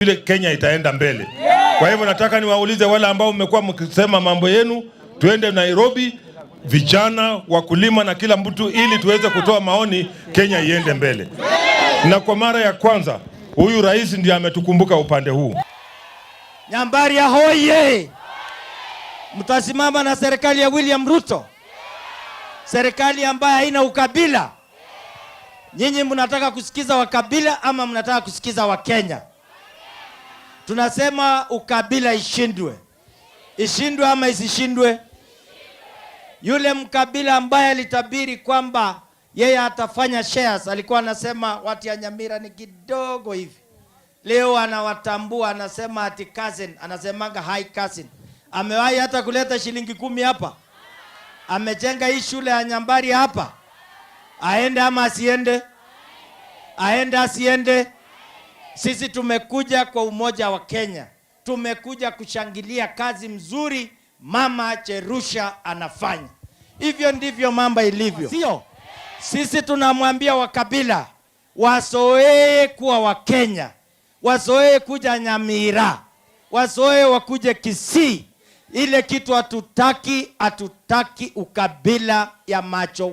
Vile Kenya itaenda mbele. Kwa hivyo nataka niwaulize wale ambao mmekuwa mkisema mambo yenu, tuende Nairobi, vijana, wakulima na kila mtu, ili tuweze kutoa maoni, Kenya iende mbele. Na kwa mara ya kwanza huyu rais ndiye ametukumbuka upande huu. Nyambaria hoye! Mtasimama na serikali ya William Ruto, serikali ambayo haina ukabila. Nyinyi mnataka kusikiza wakabila ama mnataka kusikiza Wakenya? Tunasema ukabila ishindwe, ishindwe ama isishindwe? Yule mkabila ambaye alitabiri kwamba yeye atafanya shares, alikuwa anasema watu ya Nyamira ni kidogo hivi. Leo anawatambua, anasema ati cousin, anasemanga hi cousin. Amewahi hata kuleta shilingi 10 hapa? Amejenga hii shule ya Nyambari hapa? Aende ama asiende? Aende asiende? Sisi tumekuja kwa umoja wa Kenya, tumekuja kushangilia kazi mzuri Mama Jerusha anafanya. Hivyo ndivyo mambo ilivyo, sio? Sisi tunamwambia wakabila wazoee kuwa Wakenya, wazoee kuja Nyamira, wazoee wakuje Kisii. Ile kitu hatutaki, hatutaki ukabila ya macho wa